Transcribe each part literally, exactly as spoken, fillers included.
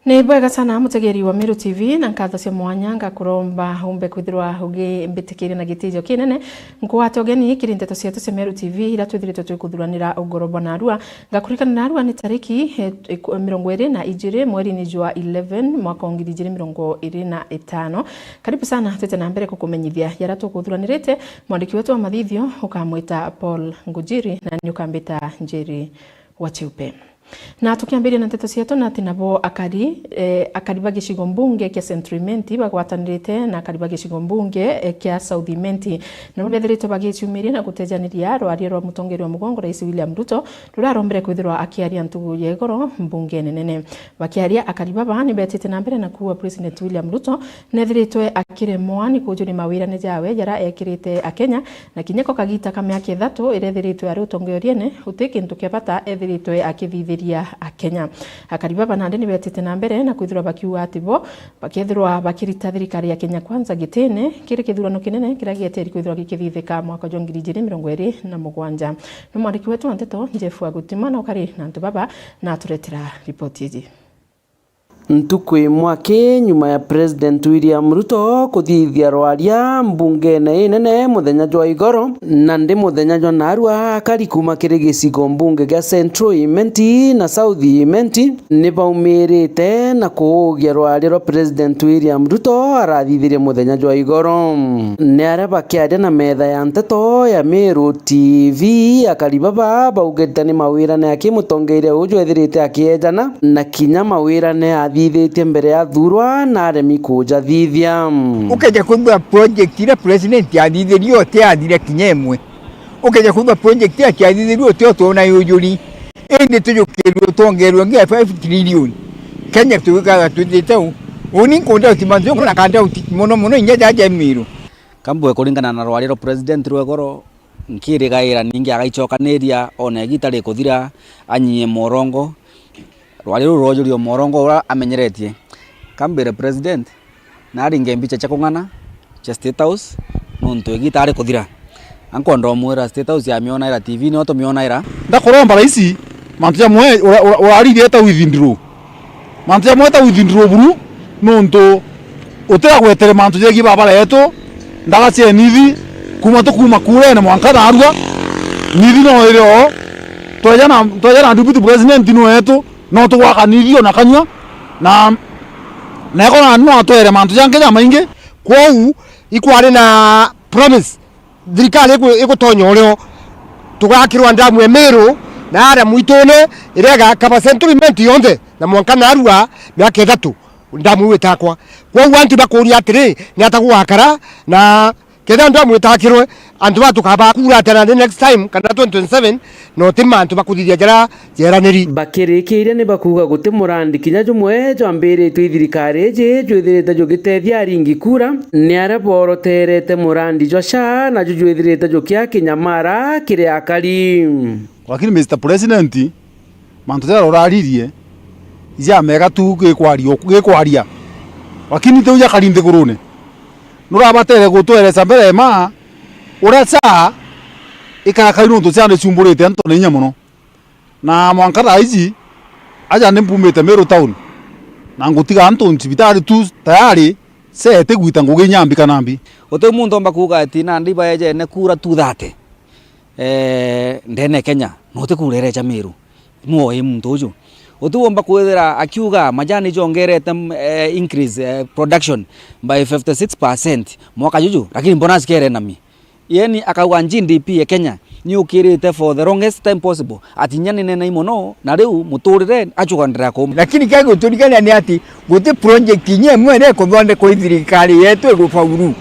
Ni bwega sana, mutegeri wa Meru T V, na nkatho cia mwanya ngakuromba umbe kwithirwa ugimbitikiria na gitijo kinene. Nkwate ugeni kiri nteto cietu cia Meru T V, ira twithiritwe twikuthuranira ugoro bwa narua. Ngakurikana narua ni tariki, eh, iku-, mirongo iri na ijiri mweri-ini jwa eleven, mwaka wa ngiri ijiri mirongo iri na itano. Karibu sana, twite na mbere kukumenyithia yara tukuthuranirite. Mwandiki wetu wa mathithio ukamwita Paul Ngujiri, na ni ukambita Njeri wa Chiupe. Na tukiambiria na nteto cietu, na ati nabo akari, eh, akari ba gicigo mbunge kia Central Imenti bagwatanirite na akari ba gicigo mbunge, eh, kia South Imenti, nabo bethiritwe bagiciumiria na gutejaniria rwaria rwa mutongeria wa mugongo, Rais William Ruto, ruria arombere kwithirwa akiaria ntugu ya igoro mbungene nene. Bakiaria, akari baba ni betite na mbere na kuuga President William Ruto nethiritwe akiremwa ni kujuria mawirane jawe jara ekirite Akenya, na kinya ko kagita ka miaka ithatu iria ethiritwe ari utongoriene, guti kintu kia bata ethiritwe akithithiria Akenya. Akari baba nandi ni betite na mbere na kwithirwa bakiuga ati bo bakethirwa bakirita thirikari ya Kenya Kwanza gitine kiri kithurano kinene kiria gieteri kwithirwa gikithithika mwaka jwa ngiri ijiri mirongo iri na mugwanja. Ni mwandiki wetu wa nteto, Jeff Agutima, na ukari na antu baba na aturetera ripoti iji. Ntuku imwe aki nyuma ya President William Ruto kuthithia rwaria mbungene inene muthenya jwa igoro, nandi muthenya jwa narua, akari kuma kiri gicigo mbunge gia Central Imenti na South Imenti ni baumirite na kuugia rwaria rwa President William Ruto arathithirie muthenya jwa igoro. Ni aria bakiaria na metha ya nteto ya Meru T V, akari baba baugite ni mawirane aki mutongeria uju ethirite akiejana, na kinya mawirane athithitie mbere ya athurwa na aremi kujathithia. Ukeja kwigua project iria president athithirie uti athire kinya imwe. Ukeja kwigua project iria ciathithirie uti utwona yujuri. Indi tujukirue utongerwe ngi ya five trillion. Kenya tugikaga twithite u. Uni nkunda uti mantu na kanda uti mono mono inya jaja Meru. Kambue kuringana na rwaria rwa president rwa igoro, nkirigaira ningi agaichokaniria ona igita rikuthira anyie morongo. Rwaria ruu rwojuria morongo uria amenyeretie. Kambire president, naringe mbicha cia kung'ana cia State House, nontu igita ari kuthira. Ankwenda umwira State House yamionaira, T V nio tumionaira. Ndakuromba raisi, mantu jamwe ura-, ura-, urarithia eta withindiro. Mantu jamwe eta withindiro buru, nontu utiragwetere mantu jegie babara yetu, ndaga cia nithi, kuma tukuma kurene mwanka narua, nithi no iri o, tweja na, tweja na deputy president no yetu, no tugwaka nithi ona kanyua, na, na eko na no atwere mantu jangi jamaingi. Kwou, ikwari na promise, thirikari iku-, igutonya urio, tugakirwa ndamu ya Meru, na aria mwitune, iria igakaba Central Imenti yonthe, na mwanka narua miaka ithatu, ndamu iu itakwa. Kwou antu bakuria atiri, ni ata gugakara, na Kethira ndwamwitakirwe, antu ba tukaba kura tena the next time, kana twenty twenty-seven, no ti mantu bakuthithia jara jeraniri. Bakirikiria ni bakuuga guti murandi kinya jumwe jwambiritwe i thirikari iji jwithirite jugitethia aringi kura, ni aria boroterete murandi jwa SHA, naju jwithirite jukia kinyamara kiri akari. Lakini Mister President, mantu jaria uraririe, ijamega tu gikwaria, gikwaria. Lakini tiu jakari nthigurune. Nurabatere gutwereca mbere ma uria SHA ikarakari nontu SHA nicumburite antu na inya mono. Na mwanka thaa iji, aja ni mpumite Meru town. Na ngutiga antu ncibitari tu tayari, SHA itigwita ngugi inya mbi kana mbi. Guti muntu omba kuuga ati nandi baejene kura two thirty, eh, ndene Kenya, na uti kura irecha Meru. Nwoe muntu uju. Utiumba kwithira akiuga majani jongerete, mm, eh, increase, eh, production by fifty six percent mwaka juju, lakini bonus kere nami. Yani akauga G D P ya Kenya ni ukirite for the longest time possible. Ati nya ni nenai mono, na riu muturire achuganira ku. Lakini kia guturikania ni ati guti project inya imwe iria ikuthondekwa i thirikari yetu igufaulu.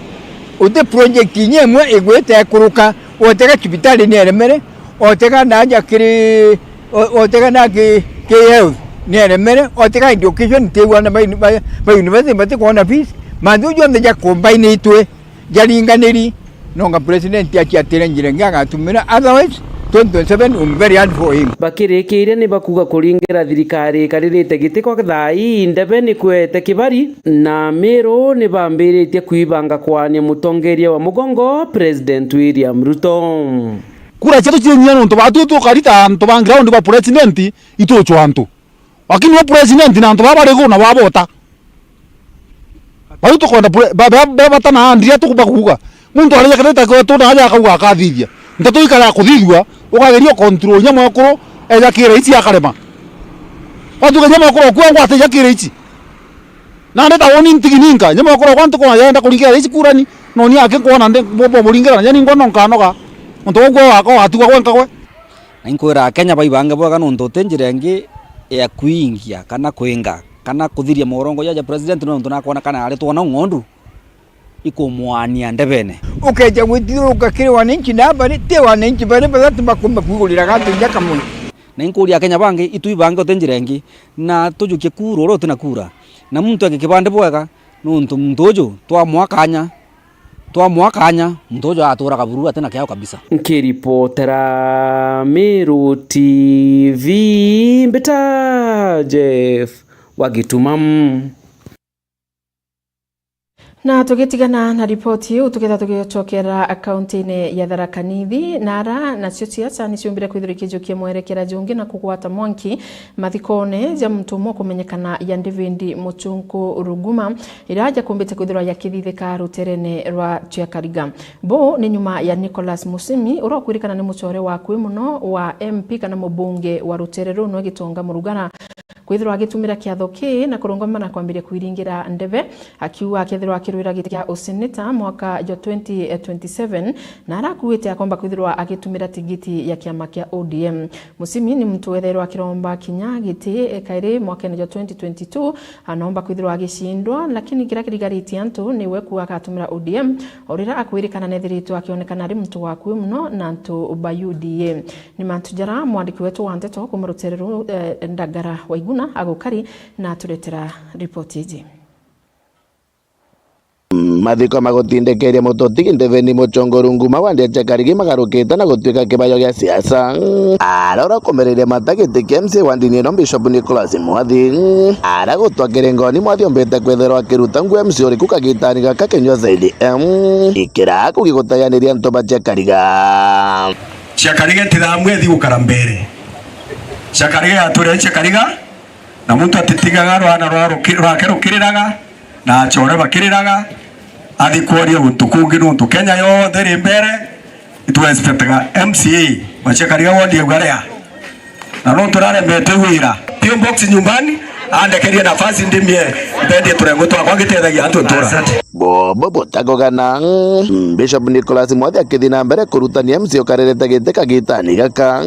Guti project inya imwe igwite ikuruka. Otega cibitari ni eremere, otega naja kiri, o-, otega na ki, ki health ni eremere, otega education ntiigua na ba uni-, ba, ba university batikwona fees. Mantu jonthe jakombainitwe, jaringaniri, nonga president aciatire njira ingi agatumira, otherwise, twenty twenty-seven will be very hard for him. Bakirikiria ni bakuuga kuringira thirikari ikaririte giti kwa thaa ii, ndebe ni kwete kibari, na Meru ni bambiritie kwibanga kwania mutongeria wa mugongo, President William Ruto. Kura cietu ciinyia nontu baatu tukari ta antu ba ground ba president itucwa antu. Lakini we president na antu baba bari gu na babota. Bau tukwenda pre-, ba-, ba-, ba-, bata na andia tukuba kuuga. Muntu aria kethete kwetu na aja akauga akathithia. Nteto ikara kuthithua, ukageria control nyamwekuru, eja kira ici akarema. Watuge nyamwekuru okua ngwate ja kira ici. Na ndeta woni ntigi ninka, nyamwekuru okwa ntukona yenda kuringira ici kurani, no ni ake kwona nde bo, bo muringira, na ni ngono nkanoga. Muntu okua wakwa watigwa gwenka gwe. Na inkwira Akenya baibange bwega nontu uti njira ingi ya kwingia kana kwinga kana kuthiria morongo jaja president, nontu nakwonekana ari twona ng'ondu ikumwania ndebene. Ukeja gwithiuruka kiri wananchi na bari ti wananchi bari bathatu bakumba kwigurira gatu jaka muno. Na inkuria Akenya bangi, itu ibange uti njira ingi, na tujukie kura uria uti na kura, na muntu eke kibande bwega, nontu muntu uju twamwa kanya, twamwa kanya, muntu uju aturaga buru ati na kiao kabisa. Nkiripotera Meru T V, mbita Jeff wa Gituma. Na tugitigana na ripoti iu, tuketha tugicokera kaunti-ini ya Tharaka Nithi, na ara nacio ciaca ni ciumbire kwithirwa ikijukia mwerekera jungi na kugwata mwanki mathikone ja muntu umwe ukumenyekana ya David Muchunku Ruguma, iria jakumbite kwithirwa jakithithika ruterene rwa Chiakariga. Buu ni nyuma ya Nicholas Musimi, uria ukwirikana ni mucore wa akui muno wa M P kana mubunge wa rutere ruu nwe Gitonga Murugara, kwithirwa agitumira kiatho kii na kurungama na kwambiria kwiringira ndebe, akiuga akethirwa akirwira giti kia useneta mwaka jwa twenty twenty-seven, na arakuite akomba kwithirwa agitumira tigiti ya kiama kia O D M. Musimi ni muntu wethairwa akiromba kinya giti kairi mwakene jwa twenty twenty-two, anomba kwithirwa agicindwa, lakini kiria kirigaritie antu niwe kuuga agatumira O D M, o riria akwirikana nethiritwe akionekana ari muntu wa akui muno na antu ba U D A. Ni mantu jara mwandiki wetu wa nteto kuuma rutere ruu, eh, Ndagara Waiguna agukari na aturetera ripoti iji. Mathiko ma gutindikiria mututigi David Muchunku Ruguma wa Chiakariga magarukite na gutuika kibayo gia siasa. Ara uria ukumiriria mata giti kia M C A wa ndini ino Bishop Nicholas Mwathi, ara gutwa kirengoni Mwathi umbite kwithirwa akiruta nguo M C A uriku kagitani gaka kinyua zaidi M ikira kugi gutayaniria antu ba Chiakariga. Chiakariga itithamwe ithi gukara mbere. Chiakariga yatwire Chiakariga, na muntu atitigaga rwana rwa ruki-, rwake rukiriraga, na acore bakiriraga, athi kworia guntu kungi, nontu Kenya yonthe iri mbere, itu expectaga M C A wa Chiakariga ward ya Ugaria. Na nontu naremete wira, P O box nyumbani, andekerie nafasi ndimie, mbendie turengo twakwa ngitethagia antu ntura. Bobo butakugana, Bishop Nicholas Mwathi akithi na mbere kurutania M C A ukaririte giti kagitani gaka.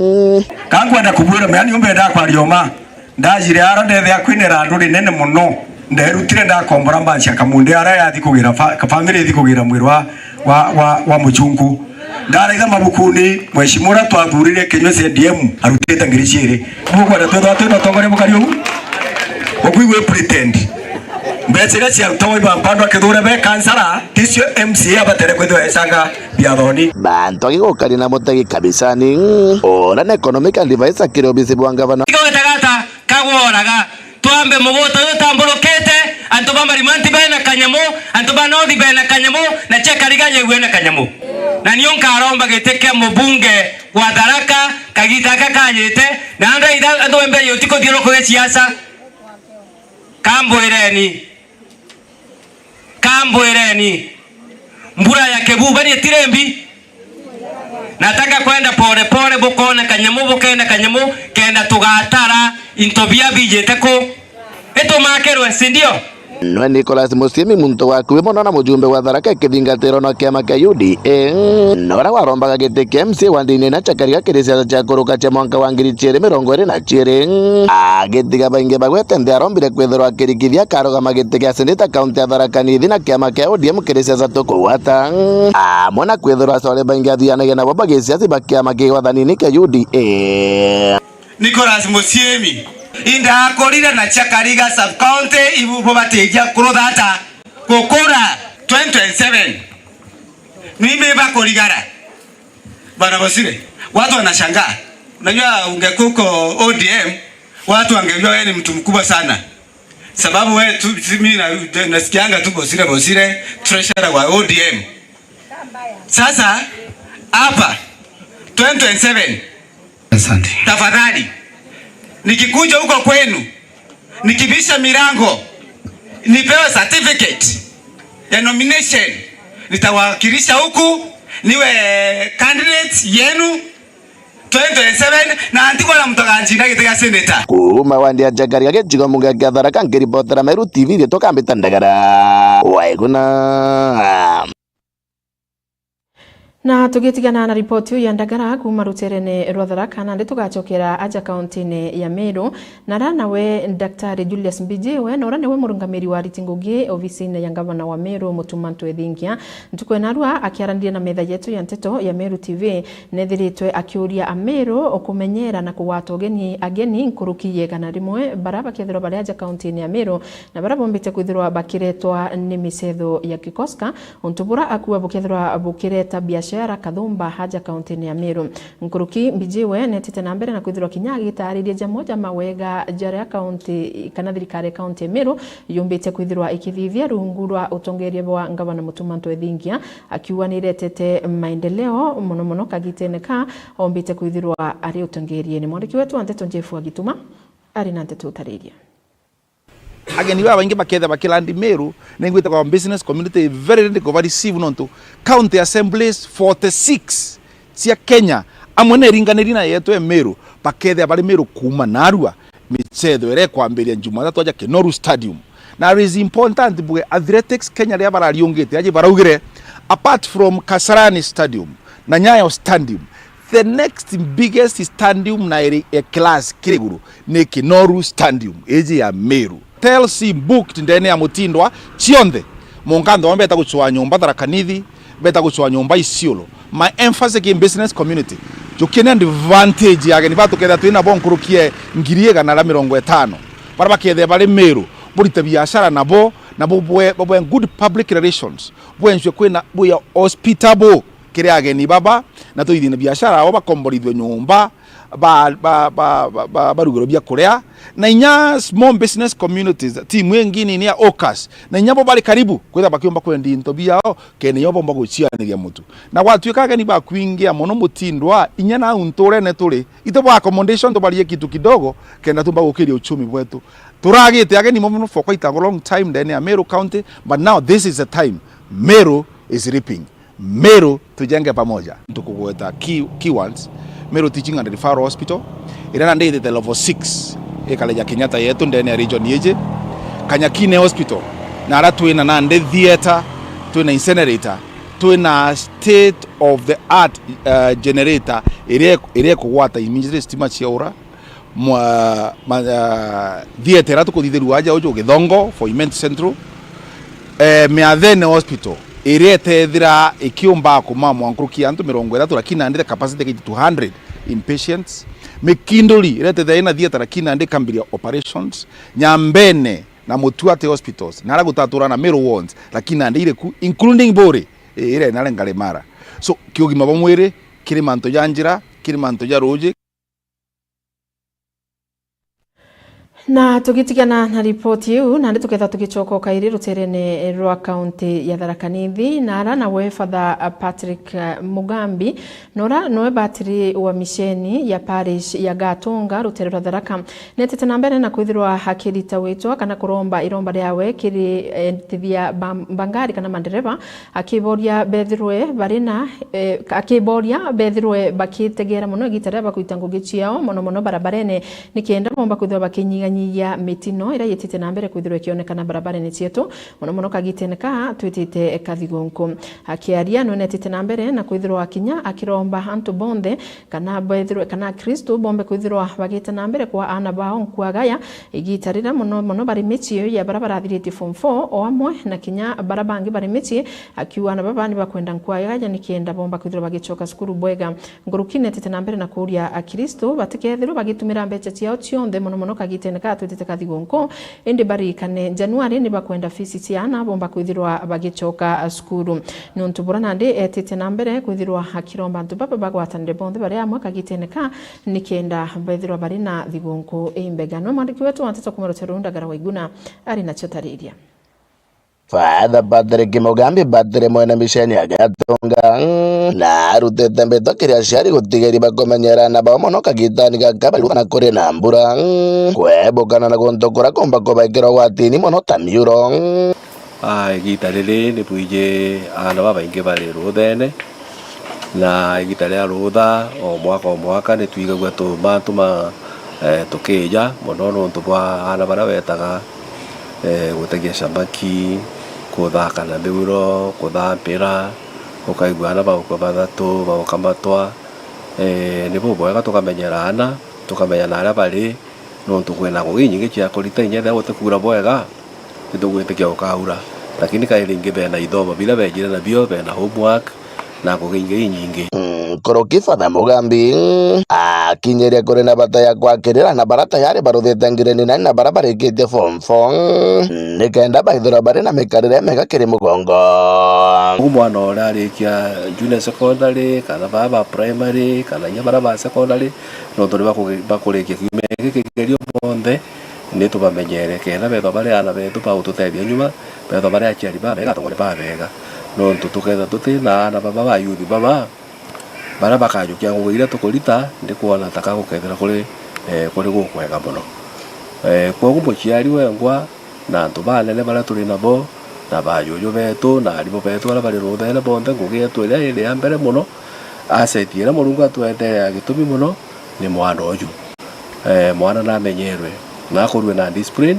Ka nkwenda kubwira, mea niumbe ndakwaria uma. Ndajire ara ndethea kwinera andu rinene muno. Nderutire ndakombora mbaci ya Kamunde ara yathi kugira fa-, family ithi kugira mwiri wa, wa, wa, wa Muchunku. Ndaraitha mabukuni, mheshimiwa uria twathurire kinyua C D M arutite ngiri ciiri. Mukwenda twethwa twina utongoria mukari ugu? Ukwigua pretend. Mbeca iria ciarutagwo iba mpandwa kithure be kansara, ticio M C A abatere kwithirwa ecanga biathoni. Bantu agigukari na mutegi kabisani. Ora na economic advisor kiri obisi bwa ngavana. Tiga wetagata kagworaga. Twambe muguta uyu utamburukite, antu ba Marimanti bena kanyamu, antu ba North bena kanyamu, na Chiakariga yegwe na kanyamu. Na nio nkaromba giti kia mubunge wa Tharaka, kagita aka kanyite, na andu aitha, andu embe yo tikuthiuruka gisiasa. Kambwireni. Kambwireni, mbura ya Kibuba ni itire mbi? Nataka kwenda pole pole, bukone kanyamu, bukene kanyamu, kenda tugatara into bia bijite ku. Itumakirwe, si ndio? Nwe Nicholas Musimi, muntu wakuwi mono na mujumbe wa Tharaka ikithingatiro na kiama kia U D A, nora warombaga giti kia M C A wa ndini na Chiakariga kiri siasa cia kuruka cia mwanka wa ngiri ciiri mirongo iri na ciiri, agitiga baingi bagwete nthi arombire kwithirwa akirikithia akarugama giti kia seneta kaunti ya Tharaka Nithi na kiama kia O D M kiri siasa tukugwata, amwe na kwithirwa acore baingi athianagia nabo bagisiasa ba kiama ki wathanini kia U D A. Nicholas Musimi, indakurire na Chiakariga sub county, ibu bo batijia kuruthata gukura twenty twenty-seven. Mimi bakurigara. Bwana Bosire, watu wanashangaa. Unajua ungekuwa uko O D M, watu wangejua wewe ni mtu mkubwa sana. Sababu wewe tu, si mimi na, nasikianga tu Bosire, Bosire, treasurer wa O D M. Sasa, hapa, twenty twenty-seven, asante, tafadhali, nikikuja huko kwenu, Nikibisha milango, nipewe certificate ya nomination, nitawakilisha huku, niwe candidate yenu twenty twenty-seven, na ntikona muntu akancinda giti gia senator. Kuuma wandi ya Jagari gagicigo muge kia Tharaka, nkiribotera Meru T V, riitwa Kambita Ndagara. Waiguna. Na tugitigana na ripoti iu ya Ndagara kuuma ruteerene rwa Tharaka, nandi tugacokera aja kauntine ya Meru, na ara nawe Daktari Julius Mbijiwe, na uria niwe murungamiri wa ariti ngugi obisine ya ngavana wa Meru, Mutuma M'Ethingia. Ntuku ya narua akiaraniria na metha yetu ya nteto ya Meru T V, neethiritwe akiuria Ameru kumenyera na kugwata ugeni ageni nkuruki ya igana rimwe, bara bakethirwa bari aja kauntine ya Meru, na bara bombite kwithirwa bakiretwa ni micetho ya kikoska, untu bura akua bukethirwa bukireta biashara kathumba haja kauntine ya Meru. Nkuruki Mbijiwe neetite na mbere na kwithirwa kinya agitaariria jamwe ja mawega jaria kaunti kana thirikari ya kaunti ya Meru yumbite kwithirwa ikithithia rungu rwa utongeria bwa ngavana Mutuma M'Ethingia, akiuga ni iretete maendeleo mono mono kagitene ka ombite kwithirwa ari utongeriene. Mwandiki wetu wa nteto Jeff Agituma ari na nteto utariria. Ageni babaingi bakethia bakilandi Meru, ningwite kwa business community very ready kuba receive, nontu county assemblies forty-six cia Kenya, amwe na iringaniri na yetu e Meru, bakethia bari Meru kuuma narua michetho iria ikwambiria Jumatatu aja Kinoru Stadium. Na it is important bwe Athletics Kenya riria barariungite aje baraugire, apart from Kasarani Stadium na Nyayo Stadium, the next biggest stadium na iri a class kiri iguru ni Kinoru Stadium iji ya Meru. Hotels booked ndene ya Mutindwa cionthe. Monka antu bamwe beta gucwaa nyomba Tharaka Nithi, beta gucwaa nyomba Isiolo. My emphasis in business community. Jukieni advantage ya ageni batu kethira twina bo nkuruki e ngiri igana ria mirongo itano. Bara bakethia bari Meru, burite biashara nabo, na bubwe, bubwe good public relations. Bwenswe kwina, we are hospitable kiri ageni baba, na tuithie na biashara ao bakomborithwe nyomba, ba, ba, ba, ba, ba, barugirwe bia kuria, na inya small business communities, timu ingi nini ya Okas, na inya bo bari karibu kwithira bakiumba kwendia into biao, kene yo bomba gucianiria mutu. Na gwatuika ageni bakwingia mono Mutindwa, inya nau nturene turi, ito bo accommodation tubarie kitu kidogo, kenda tumba gukiria uchumi bwetu. Turagite ageni mono for quite a long time ndene ya Meru County, but now this is the time. Meru is reaping. Meru tujenge pamoja. Tukugweta key, key ones. Meru Teaching and Referral Hospital, iria nandi ithite level six, ikare ja Kenyatta yetu ndene ya region iji. Kanyakine Hospital, na ara twina nandi theatre, twina incinerator, twina state of the art, uh, generator, iria, iria ikugwata immediately stima ciaura. Mwa, ma, uh, theatre iria tukuthithirua aja uju Githongo for Imenti Central. Eh, Miathene Hospital, iria itethira ikiumba kumamwa nkuruki ya antu mirongo ithatu, lakini nandi the capacity ikite two hundred inpatients. Mikinduri, iria itethira ina theatre, lakini nandi ikambiria operations. Nyambene na Mutuate Hospitals, na aria gutatura na Meru wards, lakini nandi iri ku, including Buri, i-, iria inare Ngaremara. So, kiugima bwa mwiri, kiri mantu ja njira, kiri mantu ja ruuji. Na tugitigana na ripoti iu, nandi tuketha tugicoka o kairi ruterene rwa kaunti ya Tharaka Nithi, na ara nawe Father Patrick, eh, Mugambi, nora noe batiri wa misheni ya parish ya Gatunga, rutere rwa Tharaka, netete na mbere na kwithirwa akirita witwa kana kuromba iromba riawe kiri, eh, entithia ba mbangari kana mandereba, akiboria bethirwe bari na, eh, akiboria bethirwe bakitegera mono igita riria bakuita ngugi ciao, mono mono barabarene, nikenda bomba kwithirwa bakinyiganyia mitino iria yitite na mbere kwithirwa ikionekana barabarene cietu, mono mono kagitene ka twitite Kathigunku. Akiaria, nwenetite na mbere na kwithirwa kinya akiromba antu bonthe kana bethirwe, kana Akristu bombe kwithirwa bagite na mbere kwa aana bao nkuagaya, igita riria mono mono bari micii ya bara barathiritie form four, o amwe na kinya bara bangi bari micii, akiuga aana baba ni bakwenda nkuagaya nikenda bomba kwithirwa bagicoka cukuru bwega. Nguruki netite na mbere na kuuria Akristu batikethirwe bagitumira mbeca ciao cionthe, mono mono kagitene ka twitite Kathigunku, indi baririkane Januari ni bakwenda fees cia aana bomba kwithirwa bagicoka cukuru. Niuntu bura nandi etite na mbere kwithirwa akiromba antu baba bagwatanire bonthe bari amwe kagitene ka nikenda bethirwa bari na thigunku imbega. Nwe mwandiki wetu wa nteto kuuma rutere ruu Ndagara Waiguna ari nacio tariria. Father Patrick Mugambi Batiri mwene misheni ya Gatunga, mm, na arutite mbito kiri aciari gutigeria bakumenyera aana bao mono kagitani gaka bari na kuri na mbura, mm, kwebukana na guntu kuria kumba kubaikira ugwatini mono ta miuro, mm. Ah, igita riri ni bwiji aana babaingi bari ruthene, na igita ria rutha o mwaka o mwaka ni twigagua tu mantu ma, eh, tukija mono nontu bwa aana baria betaga, eh, gutegia samaki, kuthaka na miuro, kuthambira, ukaigua aana bauka bathatu, bauka matwa. Eh, ni bubwega tukamenyera aana, tukamenya na aria bari, nontu kwina ngugi inyingi cia kurita inya ethira gutikuura bwega, ni tugwitikia gukaura. Lakini kairi ingi bena ithomo biria bejire nabio, bena homework, na ngugi ingi inyingi. Mm, nkuruki Father Mugambi, mm, akinyiria kuri na bata ya kwakirira na bara tayari baruthite ngireni nine na bara barikitie form four, mm, nikenda baithirwa bari na mikarire mega kiri mugongo. Ugu mwana uria arikia junior secondary, kana baa ba primary, kana inya bara ba secondary, nontu ni bakuge-, bakurikia kiumia giki kigerio bonthe, ni tubamenyere, kenda bethwa bari aana betu ba gututethia nyuma, bethwa bari aciari babega, atongori babega. Nontu tukethwa tuti na aana baba ba youth baba, baria bakajukia ngugi iria tukurita, ndi kwona ta ka gukethira kuri, eh, kuri gukwega mono. Eh, kwogu muciari wengwa, na antu banene baria turi nabo, na bajuju betu, na arimu betu baria bari ruthene bonthe, ngugi yetu iria iri ya mbere mono, asset iria Murungu atwete ya gitumi mono, ni mwana uju. Eh, mwana namenyerwe, na akurue na discipline,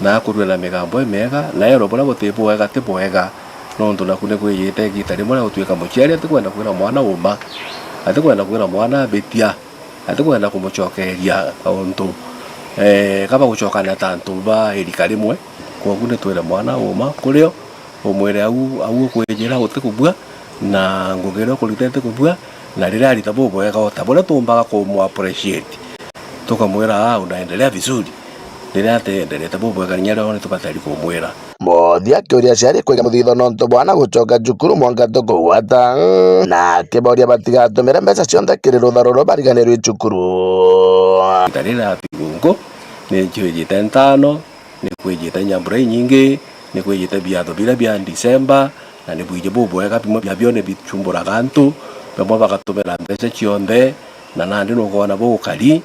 na akurue na migambo imiega, na erwe buria buti bwega ti bwega, nontu naku ni kwijite igita rimwe ria gutuika muciari atikwenda kwira mwana uma, atikwenda kwira mwana abitia, atikwenda kumucokeria kauntu, eh, kaba gucokania ta antu ba irika rimwe. Kwogu ni twire mwana uma kurio, umwire au, au ukwijira gutikubua, na ngugi iria ukurita itikubua, na riria arita bubwega o ta buria tuumbaga kumu appreciate, tukamwira, "Ah, unaendelea vizuri." Riria ateenderete bubwega, kinya rio ni tubatari kumwira. Mothi akiuria aciari kwiga muthitho nontu bwana gucoka cukuru mwanka tukugwata, na akiboria batigatumire mbeca cionthe kiri rutha ruru bariganirwe cukuru. Itari na thigunku, ni ncwijite ntano, ni kwijite nyambura inyingi, ni kwijite biatho biria bia December, na ni bwiji bubwega, bimwe biabio ni bichumburaga antu, bamwe bagatumira mbeca cionthe, na nandi nukwona bugukari,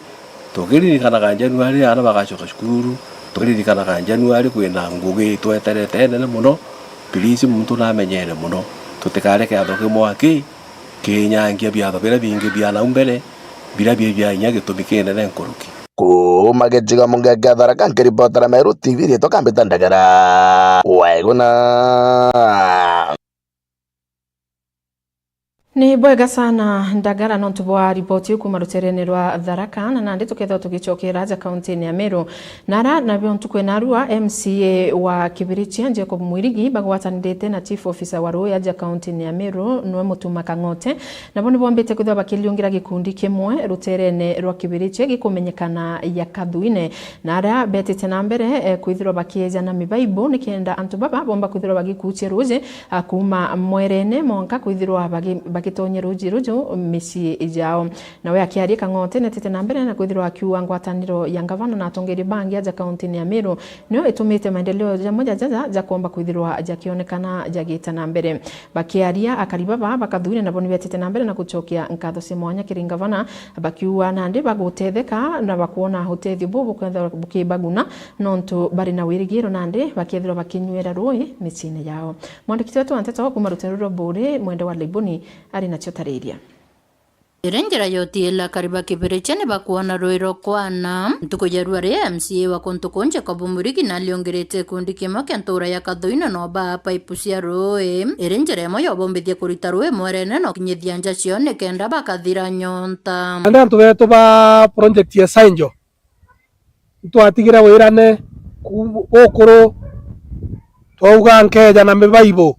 tukiririkanaga January aana bagacoka cukuru, tukiririkanaga January kwina ngugi itweterete nene mono, please muntu namenyere mono, tutikareke atho kimwe aki kinyangia biatho biria bingi bia nau mbere, biria bi bia inya gitumi kinene nkuruki. Kuuma gicigo munge kia Tharaka, nkiripotera Meru T V, riitwa Kambita Ndagara. Waiguna. Ni bwega sana Ndagara nontu bwa ripoti iu kuuma ruterene rwa Tharaka, na nandi tukethirwa tugicokera aja kauntini ya Meru. Nara nabio ntuku ya narua, M C A wa Kibirichia, Jacob Mwirigi, bagwatanirite na Chief Officer wa Rui aja kauntini ya Meru, nwe Mutuma Kang'ote, nabo ni bombite kwithirwa bakiriungira gikundi kimwe ruterene rwa Kibirichia gikumenyekana ya Kathuine, na aria betite na mbere, eh, kwithirwa bakieja na mibaibo, nikenda antu baba bomba kwithirwa bagikuchia ruuji, ah, kuuma mwerene mwanka kwithirwa bagi-, bagitonyia ruuji ruju micii jao. Nawe akiaria, Kang'ote netete na mbere na kwithirwa akiuga ngwataniro ya ngavana na atongeria bangi aja kauntini ya Meru niyo itumite maendeleo jamwe jajaja jakomba kwithirwa jakionekana jagita na mbere. Bakiaria, akari baba ba Kathuine nabo nibetete na mbere na gucokia nkatho cia mwanya kiri ngavana, bakiuga nandi bagutetheka na bakwona utethio buu bukwethirwa bukibaguna, nontu bari na wirigiro nandi bakethirwa bakinywera rui miciine yao. Mwandiki wetu wa nteto kuuma rutere rwa Buuri, Mwende wa Laiboni, ari nacio tariria. Iri njira ya utiila akari ba Kibirichia ni bakwona rui rwa kwana. Ntuku ya rua ri, M C A wa kuntu kuu Jacob Murigi nariungirite gikundi kimwe kia ntuura ya Kathuine no baa paipu cia rui. Iri njira imwe ya ubombithia kurita rui mwerene na ukinyithia nja cio nikenda bakathira nyonta. Nandi antu betu ba project ya Sainjo, itwatigire wirane ku-, gukuru, twauga nkeja na mibaibo.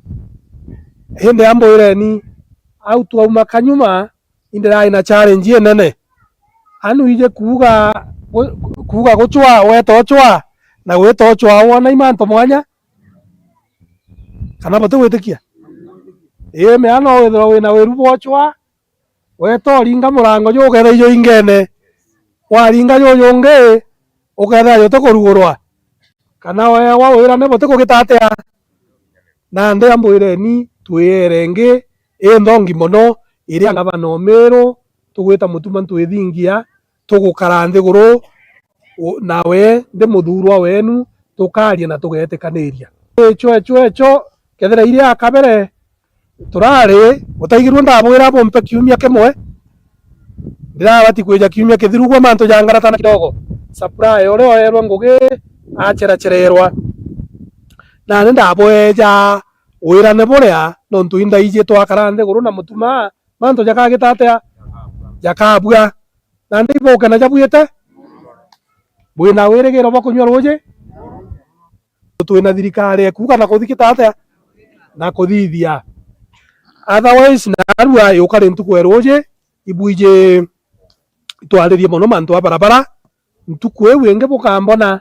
Indi ambwireni, au twauma kanyuma, indi ndari na challenge inene. Anu ije kuuga gu-, kuuga gucwa, weta ucwa, na gwita ucwa wona i mantu mwanya? Kana butigwitikia? Ii, mea no withirwa wina wiru bwa ucwa, weta uringa murango juu ukethira ijo ingene, waringa juju ungi, ukethira juti kurugurwa. Kana weewa wirane buti kugita atia? Nandi ambwireni, twiere ingi inthongi mono, iria ngavana o Miru, tugwita Mutuma Ntwithingia, tugukara nthiguru, u-, nawe ndi muthuurwa wenu, tukaria na tugeetikaniria. Echo, echo, echo, kethira iria akabere turari, utaigirue ndabwira bumpe kiumia kimwe, ndirabati kwija kiumia kithiru gwe mantu jangaratana kidogo. Supply uria oerwe ngugi aceracererwa. Nani ndabweja wirane buria, nontu indaiji twakara nthiguru na Mutuma, mantu jakagita atia? Jakabua. Nandi ibukena jabwite? Bwina wirigiro bwa kunyua ruuji? Twina thirikari ekuuga na kuthikita atia? Na kuthithia. Otherwise, narua yukari ntuku ya ruuji, ibwiji itwaririe mono mantu a barabara. Ntuku iu ingi bukambona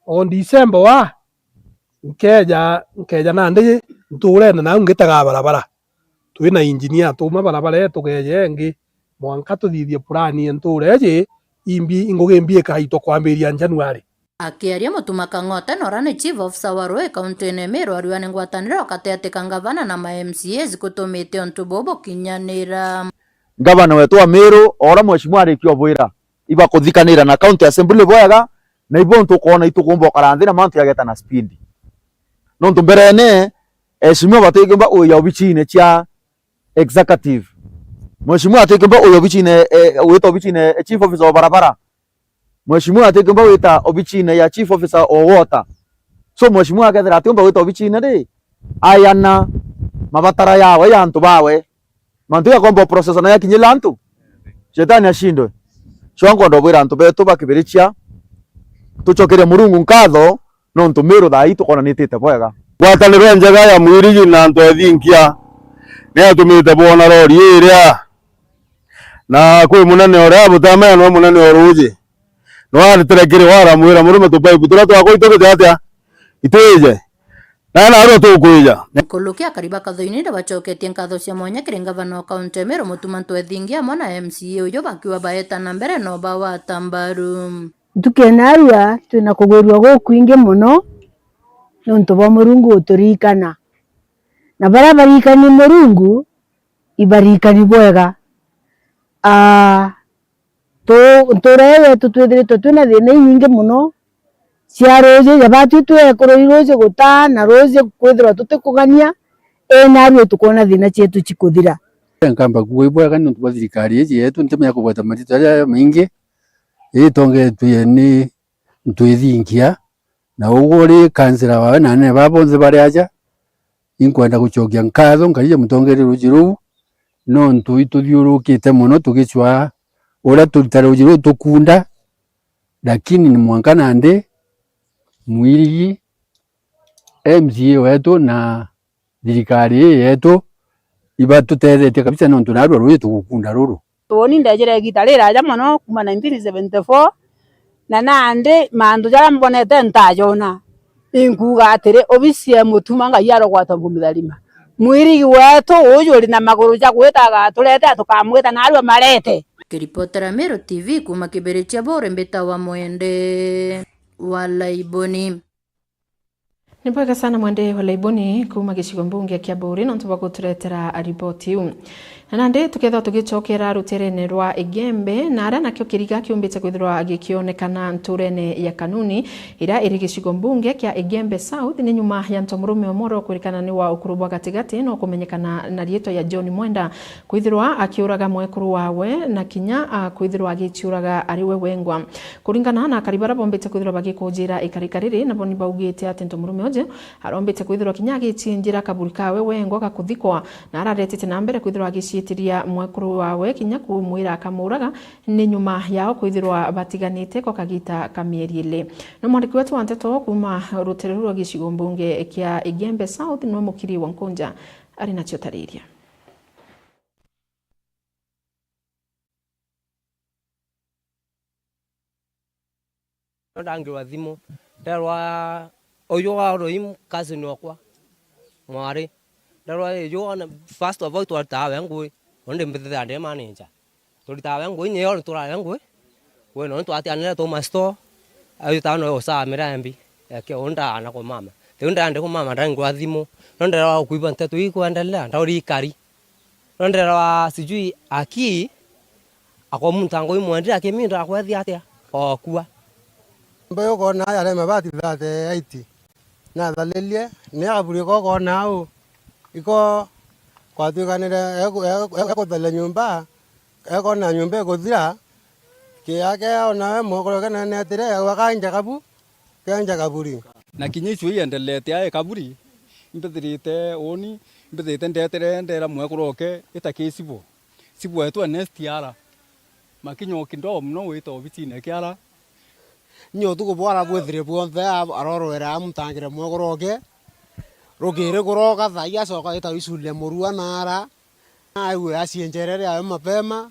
o December wa, nkeja, nkeja nandi ntuurene nau ngitega barabara. Twina engineer, tuuma barabara ii tugeeje ingi, mwanka tuthithie purani ya ntuura iji, imbi, ngugi imbi ikaitwa kwambiria January. Akiaria, Mutuma Kang'ota na uria ni Chief Officer wa ruuji kauntiine ya Meru ariuga ni ngwataniro gataati ka ngavana na ma M C As gutumite untu buu bukinyanira. Ngavana wetu wa Meru, o uria mheshimiwa arikia ubwira, ibakuthikanira na county assembly bwega, na ibo ntukwona itukumba ukara nthi na mantu yageeta na speed. Nontu mberene, mheshimiwa batikumba uya obicine cia executive. Mheshimiwa atikumba uya obicine, eh, wita obicine, eh, chief officer wa barabara. Mheshimiwa atikumba wita obicine ya chief officer o water. So mheshimiwa akethira atiumba wita obicine ri, ayana mabatara yawe ya antu bawe. Mantu ya komba process na yakinyila antu. Shetani ashindwe. So nkwenda ubwira antu betu ba Kibirichia, tucokerie Murungu nkatho, nontu Meru thaa ii tukonanitite bwega. Ngwataniro njega ya Mwirigi na antu ethinkia ni yatumite bwona rori iria, na kwi munene uria butamenya nwe munene o ruuji, nwaritire kiri wara mwira murume tupaipu turia twakwa itugite atia? Itwije. Na narua tukwija. Nkuluki akari ba Kathoini nibacoketie nkatho cia mwanya kiri ngavana wa kaunti ya Meru Mutuma Ntwethingia amwe na M C A uju bakiuga baeta na mbere no bawata mbaru. Ntuku ya narua twina kugwirua gukwingi mono nontu bwa Murungu guturirikana. Na baria baririkani Murungu, ibaririkani bwega. Aa, tu-, ntuura ii yetu twithiritwe twina thiina inyingi mono cia ruuji, ja batwi twi ekuru i ruuji gutaa na ruuji kwithirwa tutikugania, ii narua tukwona thiina cietu cikuthira. Nkamba kuuga ibwega niuntu bwa thirikari iji yetu, ntimenya kugweta matitu jaria maingi, itongetue ni Ntwithingia, na ugwe uri kansela wawe na anene baa bonthe bari aja, inkwenda gucokia nkatho nkarija mutongeria ruuji ruu, nontu ituthiurukite mono tugicwaa uria turita ruuji ruu tukunda, lakini ni mwanka nandi Mwirigi, M C A wetu na thirikari ii yetu ibatutethetie kabisa, nontu narua ruuji tugukunda ruru. Tuuni ndejire igiita riraja mono kuuma nineteen seventy-four, na nandi mantu jaria mbonete ntajona. Inkuuga atiri, obisi ya Mutuma Ngai arogwata ngumi tharima. Mwirigi wetu uju uri na maguru ja gwita agaturete, tukamwita narua marete. Kiripotera Meru T V kuuma Kibirichia buri mbita wa Mwende wa Laiboni. Ni bwega sana Mwende wa Laiboni kuuma gicigo mbunge kia Buuri nontu bwa guturetera riboti iu. Na nandi tukethwa tugicokera ruterene rwa Igembe, na aria nakio kiriga kiumbite kwithirwa gikionekana nturene ya Kanuni, iria iri gicigo mbunge kia Igembe South, ni nyuma ya ntomurume umwe uria ukwirikana ni wa ukuru bwa gatigati na ukumenyekana na riitwa ya John Mwenda kwithirwa akiuraga mwekuru wawe na kinya, a, kwithirwa agiciuraga ari we wengwa. Kuringana na akari baria bombite kwithirwa bagikujira ikarika riri, nabo ni baugite ati ntomurume uju arombite kwithirwa kinya agicinjira kaburi kawe wengwa ga kuthikwa, na araretete na mbere kwithirwa agiciitiria mwekuru wawe kinya kumwira akamuuraga, ni nyuma yao kwithirwa batiganite kwa kagiita ka mieri ili. Na mwandiki wetu wa nteto kuuma rutere ruu rwa gicigo mbunge kia Igembe South, nwe Mukiri wa Nkunja ari nacio tariria. Ndangirwa thimu, nderwa uyu wa Roim, cousin okwa, mwari. Nderwa uyu ona, first of all, twaritaga we ngui, undi mbithithira ndi manager. Turitaga we ngui, nyo nituraga we ngui. We no nitwatianire tuma store, ayu tano yo saa mirambi, eke unda na kumama. Riu ndandi kumama ndari ngwa thimu. No nderewa kuigua nteto ii kwendelea, ndauri ikari. No nderewa sijui aki, akwa muntu angui mwendi akiminda akwethia atia? Okua. Mbe ukona aya arema bati thirty eight. Nathalirie, ni akaburi ko kona au. Iko kwatwikanire eku-, eku-, ekuthalia nyumba, ekona nyumba ikuthira, kiake ona we mukuru kenenetire, agwa kainja kabu, kenja kaburi. Na kinya icio iendelete ae kaburi, imbithirite uni, imbithirite ndetere ndera mwekuru oke, ita kisibo. Sibu wetu Ernest ara. Makinya o kidogo mono wita obicine kia ara. Inya utuku bwara bwithire bwonthe a-, arorwera amutangire mwekuru oke. Rukiri kuroka thaa ii acoka wita wicuria murua na ara. Aigue acienjerere awe mapema.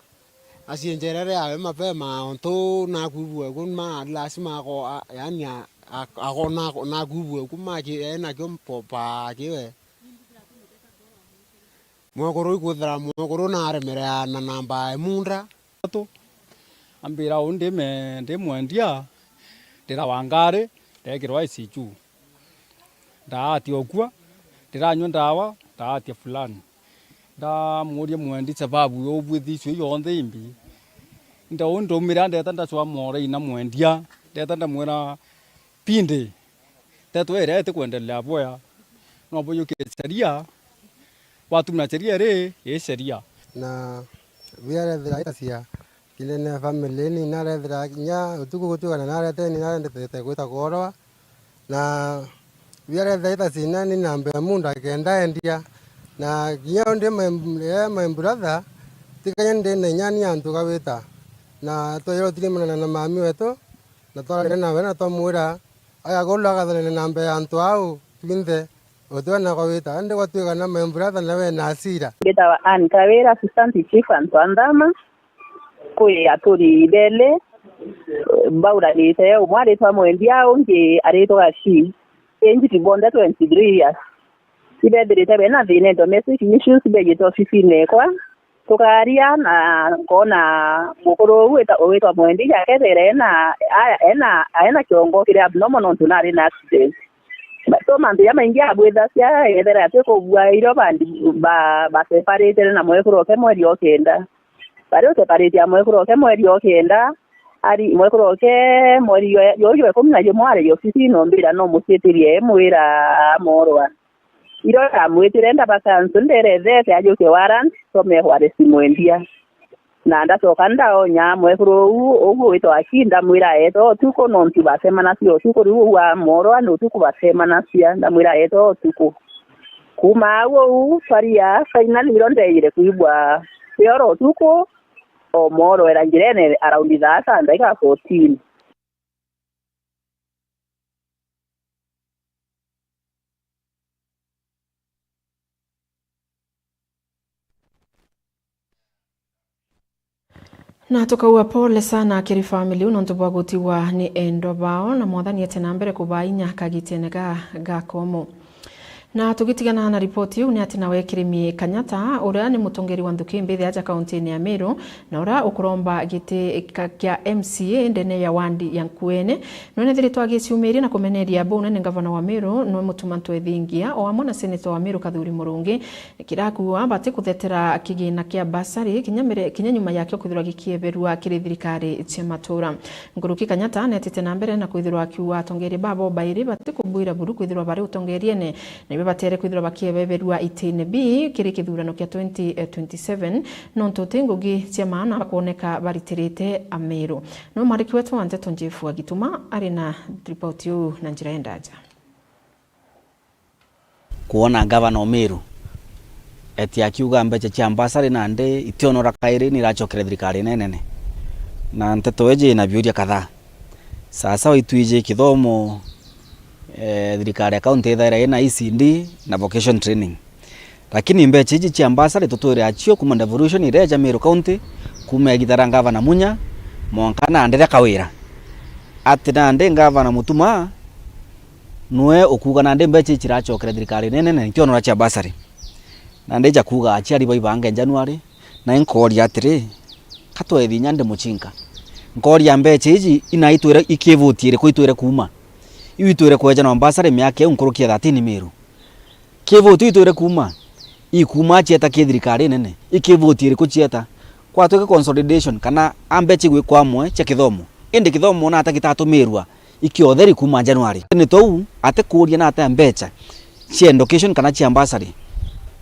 Acienjerere awe mapema ontu nakwibua ku ma lazima ako-, a-, yaani a-, a-, ako-, nako-, nakwibua ku maki-, enakio mpopa akiwe. Mwekuru ikwithira mwekuru naremerea na namba ya munda. Ambira uu ndime-, ndi mwendia, ndirawa ngari, ndekirwa I C U. Ndaatia ukua, ndiranyua ndawa, ndaatia fulani. Ndamuuria mwendi sababu ya ubwithi icio yonthe imbi. Nda uu ndaumira ndeta ndacwa mora ina mwendia, ndeta ndamwira, Pindi nteto iria itikwendelea bwea, no buyukie sheria, watumira sheria iri, ii sheria. Na biarethira itacia kinene family ni narethira kinya utuku gutuika na narete ni narendete gwita kuorwa. Na biarethira itacina ni namba ya munda kenda endia. Na kinya ndi my, eh, my brother, tikanya ndi na inya ni antu gawita. Na twayirwo turimanana na mami wetu, na twararire nawe na twamwira, Aya, kuu agathane na namba ya antu au twinthe, utwena kwa wita, indi gwatuika na my brother nawe na asira. Mbitawa Anne Kawira, Assistant Chief Antu a Nthama, kwi aturi beli, bauranite, umwe aritwa Mwendia, ungi aritwa Gachi. Age bonthe twenty-three years. Ibethirite bena thina, domestic issues, bejite ofisine ekwa. Tukaria na nkoona mukuru uu wita-, witwa Mwendi, akethira ena, a-, ena, ena kiongo kiri abnormal nontu nari na accident. So, mantu jamaingi abwithagia, ethira atikubua irio bandi ba-, baseparatire na mwekuru oke mweri o kenda. Bari useparate a mwekuru oke mweri o kenda, ari, mwekuru oke mweri yo, yo, yo ikumi na jumwe ari ofisine, nombira no muciitirie mwira amorwa. Irio ndamwitire ndaba cancel, nderethe ete ajukie warrant, some arrest Mwendia. Na ndacoka ndaonya mwekuru uu, uu witwa Aki, ndamwira eete utuku, nontu bacemanagia utuku, riu uu amorwa ni utuku bacemanagia, ndamwira eete utuku. Kuuma au uu, twaria, finally irio ndeejire kwigua cioro utuku, omorwera njirene around thaa sita ndagika fourteen. Na tukauga pole sana kiri family iu nontu bwa gutigwa ni endwa bao, na Mwathani ete na mbere kubaa inya kagitene ga, ga komo. Na tugitigana na ripoti iu, ni ati nawe Kirimi Kanyata, uria ni mutongeri wa nthuki mbithi aja kauntini ya Meru, na uria ukuromba giti ka-, kia M C A ndene ya wandi ya Nkuene, nwenethiritwe agiciumiria na kumeneria buu nene ngavana wa Meru, nwe Mutuma Ntwethingia, o amwe na seneta wa Meru Kathuri Murungi, kirakuua bati kuthetera kigina kia basari, kinya mbere, kinya nyuma yakio kwithirwa gikieberua kiri thirikari cia matura. Nkuruki Kanyata netite na mbere na kwithirwa akiuga atongeria babo bairi bati kubwira buru kwithirwa bari utongeriene, na ibo batere kwithirwa bakiebeberua itine bi kiri kithurano kia twenty twenty-seven, nontu ti ngugi cia maana bakwoneka baritirite Ameru. No mwandiki wetu wa nteto Jeff Wagituma ari na ripoti iu na njira ya ndaja. Kwona ngavana o Meru eti akiuga mbeca cia mbasari nandi itionora kairi ni iracokere thirikari inenene. Na nteto iji ina biuria kadhaa. Sasa waitwiji kithomo, eh, thirikari ya kaunti ithaira ina E C D na vocation training. Lakini mbeca iji cia mbasari tutwire acio kuma devolution ireja Meru County, kuma igita ria ngavana Munya, mwanka nandi ria Kawira. Ati nandi ngavana Mutuma, nwe ukuuga nandi mbeca iji iracokere thirikari nene na ntionora cia basari. Nandi ija kuuga aciari baibange January, na inkooria atiri, ka twethi inya ndi mucinka? Nkooria mbeca iji ina itwire ikivutie iriku itwire kuuma? Iu itwire kwejanwa mbasari miaka iu nkuruki ya thirteen Miru. Kivoti itwire kuuma, ikuuma cieta ki thirikari nene, ikivoti iriku cieta? Kwatwika consolidation kana a mbecha igwikwa amwe cia kithomo, indi kithomo nata gitatumirwa ikiotheri kuuma January? Ni tou atikuuria nata mbecha cia education kana cia mbasari,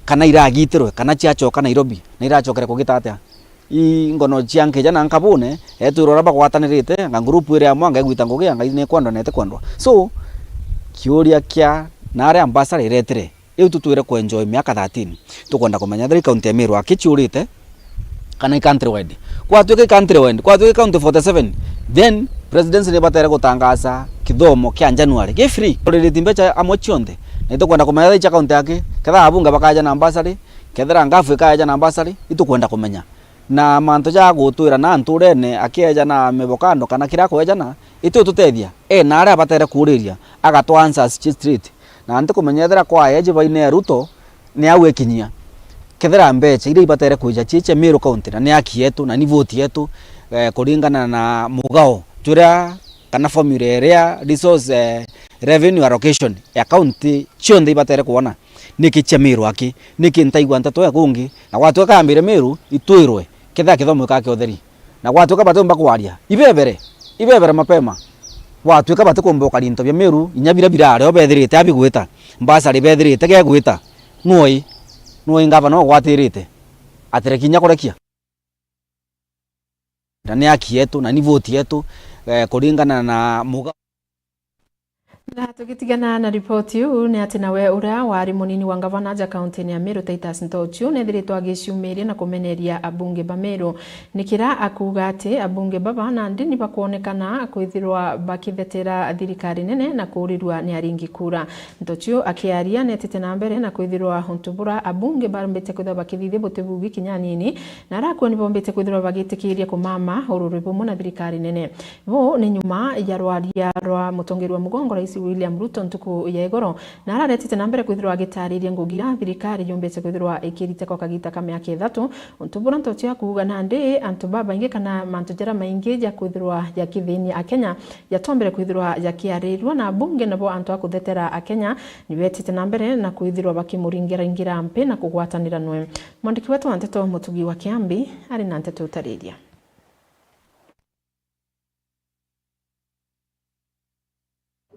kana iragitirwe, kana ciacoka Nairobi, na iracokere kugita atia? I ngono cia nkija na nkabune, etwirwa uria bagwatanirite, anga group iri amwe, anga igwita ngugi, anga ni kwendwa na iti kwendwa. So, kiuria kia na aria ambassador iretire, iu tutwire ku enjoy miaka thirteen, tukwenda kumenya ethira i county ya Meru aki ciurite, kana i countrywide. Gwatuika i countrywide, gwatuika i county forty seven, then presidency ni ibatere gutangaza kithomo kia January gi free. Already mbecha amwe cionthe, na itukwenda kumenya ethira i cia county aki, kethira abunge bakaja na ambassador, kethira ngafu ikaja na ambassador, itukwenda kumenya. Na mantu ja gutwira na nturene akieja na mivokando kana kiria akwejana, iti ututethia. E, na aria abatere kuuriria, agatwa answers ci straight. Na ntikumenya ethira kwa eji baine Ruto ni au ekinyia. Kethira mbecha iria ibatere kwija ci cia Meru County, na ni haki yetu, na ni vote yetu, eh, kuringana na mugao juria kana formula iria resource, eh, revenue allocation ya county cionthe ibatere kwona. Niki cia Meru aki? Niki ntaigua nteto ya kungi? Na gwatuika yambire Meru, itwirwe, kethira kithomo gikaki utheri. Na gwatuika batiumba kwaria, ibebere, ibebere mapema. Gwatuika batikumba ukaria into bia Meru, inya biria birari o bethirite abigwita, mbasari bethirite gegwita, nui, nui ngavana ugwatirite? Atireki inya kurekia. Na ni haki yetu, na ni vote yetu, eh, kuringana na muga. Na tugitigana na ripoti iu, ni ati nawe uria wari munini wa ngavana aja kaunti-ini ya Meru, Titus Ntochu, nethiritwe agiciumiria na kumeneria abunge ba Meru. Ni kira akuuga ati abunge baba nandi ni bakwonekana kwithirwa bakithetera thirikari nene na kuurirua ni aringi kura. Ntochu akiaria netite na mbere na kwithirwa untu bura abunge bambite kwithirwa bakithithia butibugi kinya anini, na arakua ni bombite kwithirwa bagitikiria kumama ururi bumwe na thirikari nene. Buu ni nyuma ya rwaria rwa mutongeria wa mugongo Rais William Ruto ntuku ya igoro, na araretite na mbere kwithirwa agitariria ngugi iria thirikari yumbite kwithirwa ikirita kwa kagita ka miaka ithatu, untu bura Ntochu akuuga nandi antu babaingi kana mantu jaria maingi ja kwithirwa jakithinia Akenya jatombere kwithirwa jakiaririrua, na abunge nabo antu a kuthetera Akenya nibetite na mbere na kwithirwa bakimuringira-ingira mpi na kugwatanira nwe. Mwandiki wetu wa nteto Mutugi wa Kiambi ari na nteto utariria.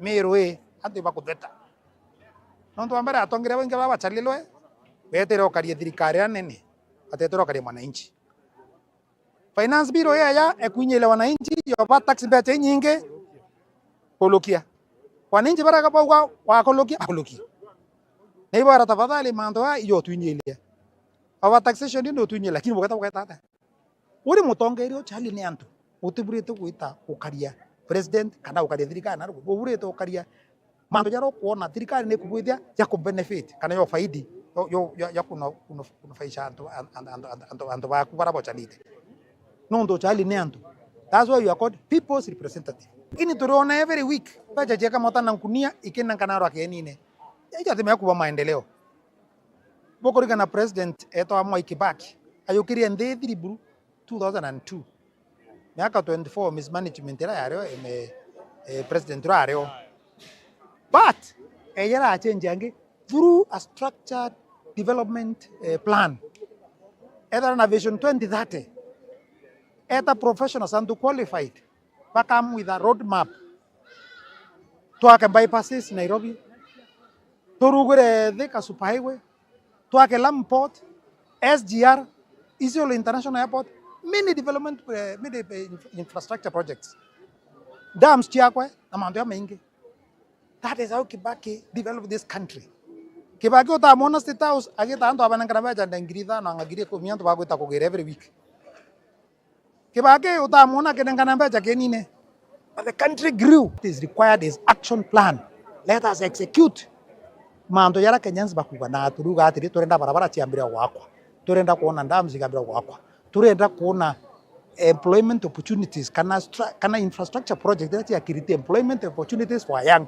Meru ii, antu ibakutheta. Nontu wa mbere atongeria baingi baba bachalilwe, beetire ukaria thirikari iria nene, bateetire ukaria mwananchi. Finance bill ii eya ekuinyiria wananchi, yoba tax mbecha inyingi kulukia. Wananchi baria bauga wakulukia, akulukia. Na ibo era tafadhali mantu aya ijo twinyiria. Overtaxation ndio twinyiria, lakini bugeta bugeta atia? Uri mutongeria uchali ni antu, utiburite gwita ukaria president kana ukaria thirikari na rugu, uburite ukaria mantu jaria ukwona thirikari ni kubwithia ja kubenefit kana yo faidi, yo, yo, yo, ya kuno-, kuno-, kunufaisha antu, an-, an-, antu, antu, antu, antu baku baria bochalite. Nontu uchali ni antu. That's why you are called people's representative. Lakini turiona every week, mbecha cieka mota na nkunia ikina nkanarwa kienine. Ijo atimea kuba maendeleo. Bukurikana president etwa Mwai Kibaki, ayukirie nthi ithiri buru two thousand and two. Miaka twenty-four mismanagement iria yario, ime-, eh, president uria ario. But, ejera achange angi through a structured development, eh, plan. Ethera na vision twenty thirty. Eta professionals, antu qualified, ba come with a roadmap. Twake bypasses Nairobi, turugure Thika Super Highway, twake Lamu Port, S G R, Isiolo International Airport, many development, eh, many, eh, inf-, infrastructure projects, dams ciakwe na mantu jamaingi. That is how Kibaki developed this country. Kibaki utamwona State House agita antu abanengana mbecha nda ngiri ithano anga ngiri ikumi antu bagwita kugira every week. Kibaki utamwona akinengana mbecha kinine. But the country grew. What is required is action plan. Let us execute mantu jaria Kenyans bakuuga, na turiuga atiri, turenda barabara ciambire gwakwa, turenda kwona dams ikambira gwakwa, turenda kwona employment opportunities kana stra-, kana infrastructure project iria cia create employment opportunities for young.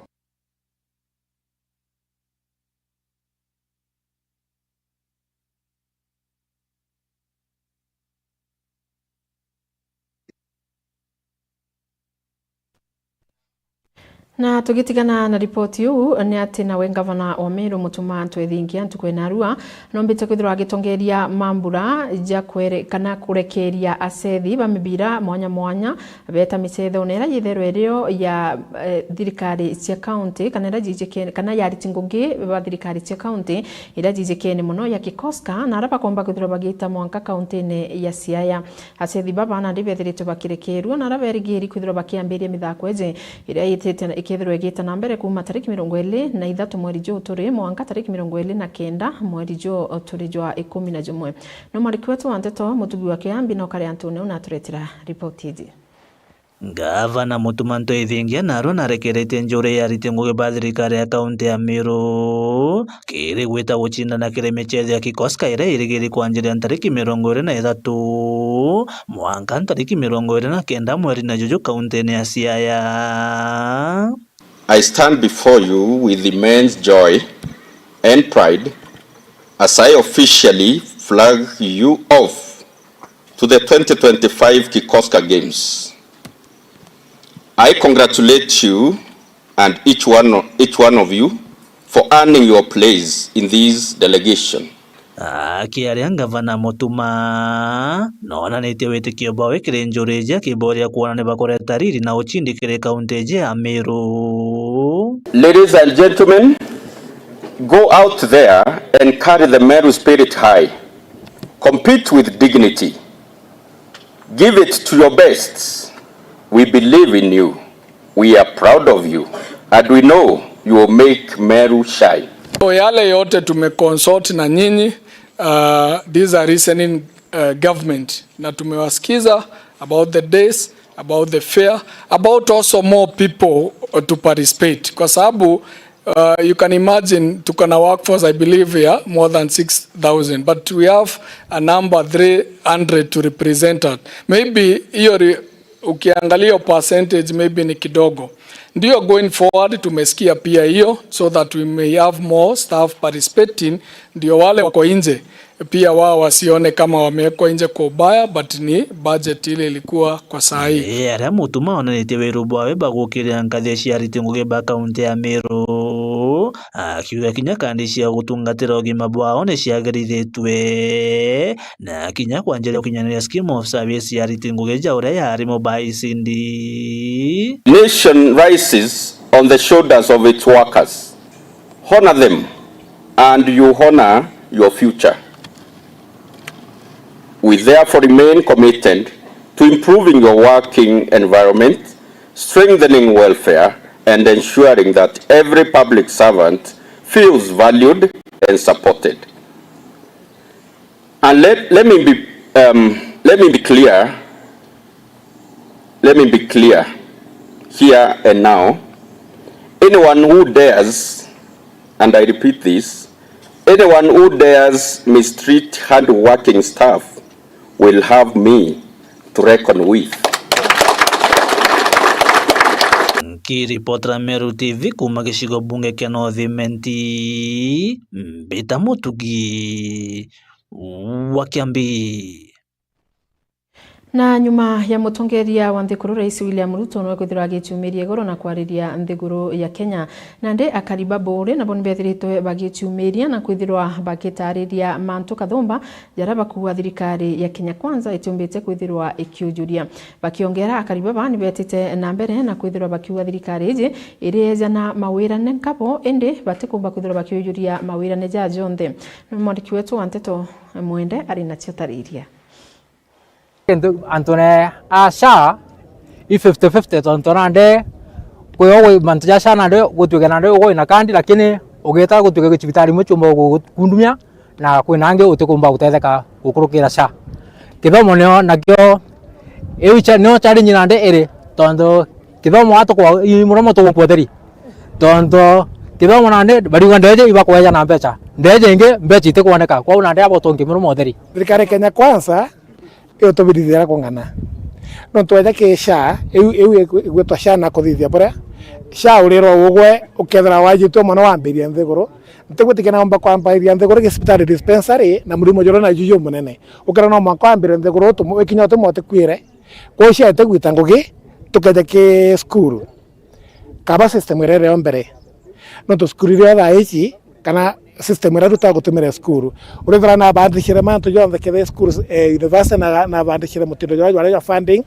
Na tugitigana na ripoti iu, ni ati nawe ngavana wa Meru Mutuma M'Ethingia ntuku ya narua nombite kwithirwa agitongeria mambura ja kwere-, kana kurekeria acethi ba mibira mwanya mwanya beta micethone iria yitherwe irio ya, eh, thirikari cia kaunti, kana iria jijikene, kana ya ariti ngugi ba thirikari cia kaunti iria jijikene mono ya Kikoska, na aria bakomba kwithirwa bagiita mwanka kauntine ya Siaya. Acethi baba nandi bethiritwe bakirekerua na aria berigiri kwithirwa bakiambiria mithako iji iria yitite ikethirwa igiita na mbere kuuma tariki mirongo iri na ithatu mweri juu turi mwanka tariki mirongo iri na kenda mweri juu turi jwa ikumi na jumwe. No mwandiki wetu wa nteto Mutugi wa Kiambi na ukari antune una aturetera ripoti iji. Ngavana Mutuma M'Ethingia narua narekeretie njuri ya ariti ngugi ba thirikari ya kaunti ya Meru kiri gwita gucindana kiri micetho ya Kikoska iria irigiri kwanjiria ntariki mirongo iri na ithatu mwanka ntariki mirongo iri na kenda mweri na juju kauntine ya Siaya. I stand before you with immense joy and pride as I officially flag you off to the twenty twenty-five Kikoska Games. I congratulate you and each one, each one of you for earning your place in this delegation. Akiaria ngavana Mutuma, noonanitie witikio bwawe kiri njuri iji akiboria kwona ni bakureta riri na ucindi kiri kaunti iji ya Meru. Ladies and gentlemen, go out there and carry the Meru spirit high. Compete with dignity. Give it to your best. We believe in you. We are proud of you. And we know you will make Meru shine. So yale yote tumeconsult na nyinyi, uh, these are listening, uh, government. Na tumewasikiza about the days, about the fare, about also more people, uh, to participate. Kwa sababu Uh, you can imagine tuko na workforce, I believe, ya more than six thousand, but we have a number three hundred to represent us. Maybe hiyo ri-, ukiangalia hiyo percentage maybe ni kidogo. Ndio, going forward tumesikia pia hiyo, so that we may have more staff participating, ndio wale wako nje pia wao wasione kama wamewekwa nje kwa ubaya, but ni budget ile ilikuwa kwa saa hii. Ee, aria Mutuma onanitie wiru bwawe bwa gukiria nkathi cia ariti ngugi ba kaunti ya Meru, akiuga kinya kandi cia gutungatira ugima bwao ni ciagirithitue, na kinya kwanjiria gukinyaniria scheme of service ya ariti ngugi ja uria yaari mobile C D. Nation rises on the shoulders of its workers. Honor them, and you honor your future. We therefore remain committed to improving your working environment, strengthening welfare, and ensuring that every public servant feels valued and supported. And let, let me be, um, let me be clear, let me be clear here and now. Anyone who dares, and I repeat this, anyone who dares mistreat hardworking staff will have me to reckon with. Nkiripotera Meru T V kuuma gicigo bunge kia North Imenti, mbita Mutugi wa Kiambi. Na nyuma ya mutongeria wa nthiguru, Rais William Ruto, niwe kwithirwa agiciumiria igoro na kwariria nthiguru ya Kenya. Nandi akari ba Buuri nabo nibethiritwe bagiciumiria na kwithirwa bagitariria mantu kathumba jaria bakuuga thirikari ya Kenya Kwanza itiumbite kwithirwa ikiujuria. Bakiongera, akari baba nibetite na mbere na kwithirwa bakiuga thirikari iji iri ejana mawirane nkabo, indi batikumba kwithirwa bakiujuria mawirane jaa jonthe. Mwandiki wetu wa nteto Mwende ari nacio tariria. Kintu antune a SHA i fifty fifty, tontu nande kwi o gwi mantu ja SHA nande gutuike nande ugwe wina kandi, lakini ugita gutuike cibitari imwe ciumba gukundumia na kwina angi utikumba gutetheka gukurukira SHA. Kithomo nio nakio iu cha-, nio challenge nande iri, tontu kithomo atukwa i muromo tugukwa utheri, tontu kithomo nande bariuga ndeje ibakweja na mbecha, ndeje ingi mbecha itikwoneka, kwou nande abo tungi muromo utheri. Thirikari Kenya Kwanza iutubirithia kung'ana. Nontu weja ki SHA, iu, iu igwitwa SHA na kuthithia buria, SHA urirwa ugwe, ukethira wajitue mwana wambiria nthiguru, ntigwitikia naumba kwambiria nthiguru gicibitari dispensary na murimo juria naju jumunene. Ukethira no mwanka wambire nthiguru utumu-, wikinya utumwe utikwire, kwou SHA itigwita ngugi, tukeja ki cukuru. Kaba system iria iri o mbere. Nontu cukuru iria thaa ici, kana system iria ruta gutumira cukuru. Urethira nabandicire mantu jonthe, kethira cukuru, eh, university na, nabandicire mutindo jwa, jwa, jwa funding,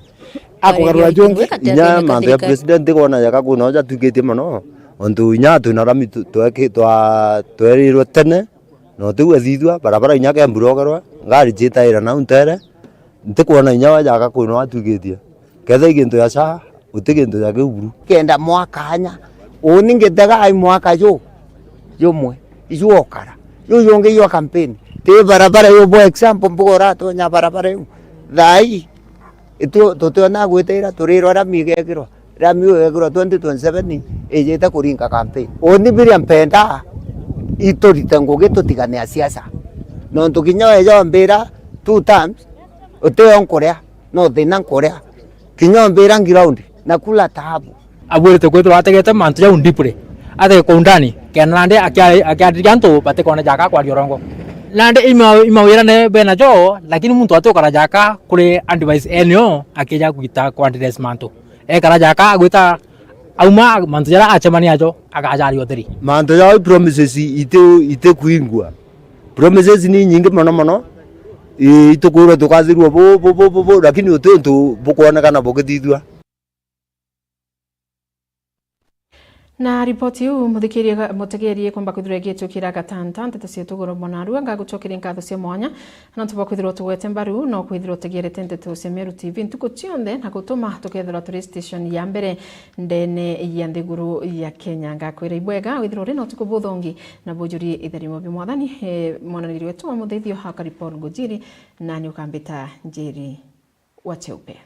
akugarura jungi. Inya mantu ya president ndikwona jaka kwina jatukitie mono. Ontu inya twina rami tu-, tweki-, twa-, twerirwe tene, no tiu ethithua, barabara inya kembura ogerwa, ngari citaira nau ntere, ntikwona inya we jaka kwina watukitie. Ketha i gintu ya cha, uti gintu ja kiu buru. Kenda mwaka anya. Uni ngitega ai mwaka ju, jumwe. Icu okara. Ju jungi jwa campaign. Ti barabara iu, for example, mbuga uratonya barabara iu. Thaa ii, itu-, tutiona gwitira, turirwa rami igekirwa. Rami iu igekirwa twenty twenty-seven, ijite kuringa campaign. Uni biria mpenda, iturite ngugi tutigane a siasa. Nontu kinya weja ombira two terms, utio nkuria. No thina nkuria. Kinya ombira ground, nakula taabu. Abwirite kwithirwa ategete mantu jau deeply. Atege kwa undani, kenda nandi akia-, akiariria antu batikone jaka kwaria urongo. Nandi ima-, imawirane benajo, lakini muntu atiukara jaka kuri advice enio akija gwita kwa address mantu. Ekara jaka agwita auma mantu jaria acemania najo, akajaria utheri. Mantu jao i promises iti-, itikwingwa. Promises ni nyingi mono mono. Ii, itukwirwa tukathirua bu, bu, bu, bu, bu, lakini uti untu bukwonekana bugithithua. Na ripoti iu, muthikirie ga-, mutegerie kumba kwithirwa igitukira gatanta nteto cietu iguru mono. Narua ngagucokeria nkatho cia mwanya nontu bwa kwithirwa utugwete mbaru, no kwithirwa utegerete nteto cia Meru T V ntuku cionthe, na gutuma tukethirwa turi station ya mbere ndene ya nthiguru ya Kenya. Ngakwira ibwega withirwa uri na utuku buthongi na bujuri itharimo bia Mwathani. E, mwananiri wetu wa muthithio Hakari Paul Ngujiri, nani ukambita Njeri wa Cheupe.